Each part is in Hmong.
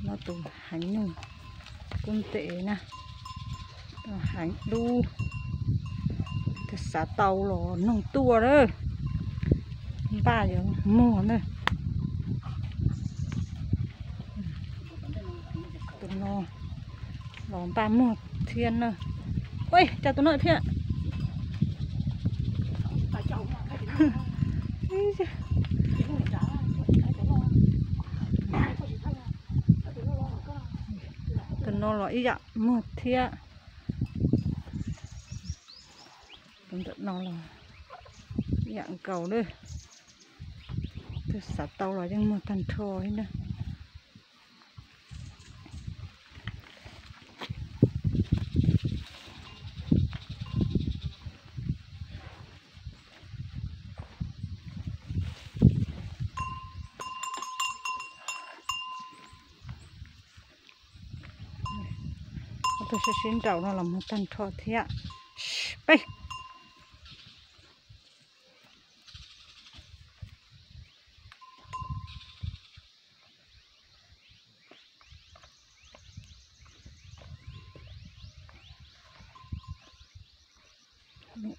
No tus heev nyuj kub ntev na, heev dub, twb xav tau los noog tuaj lawm, npaj yuav muag na. Tus no los npaj muag thiab na. Ua cas tus no thiab. Tus no los ib yam muag thiab. Tus ntawm no los ib yam nkaus na. Twb xav tau los yeej muag tag nrho li na. Ob tug sib sib nraus no los muag tag nrho thiab. Peb.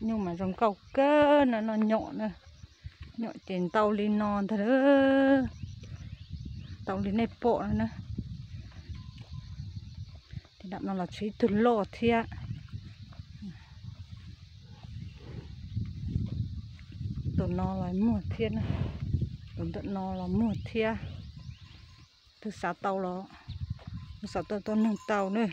Nyuj mas zoo nkauj kawg no, no nyom na. Nyom ces ntau li no ntag, ntau li nej pom no na. Ces nram no los tshuav ib tug loj thiab. Tus no los muag thiab na, tus ntawm no los muag thiab. Twb xav tau los, twb xav tau tuaj noog tau na.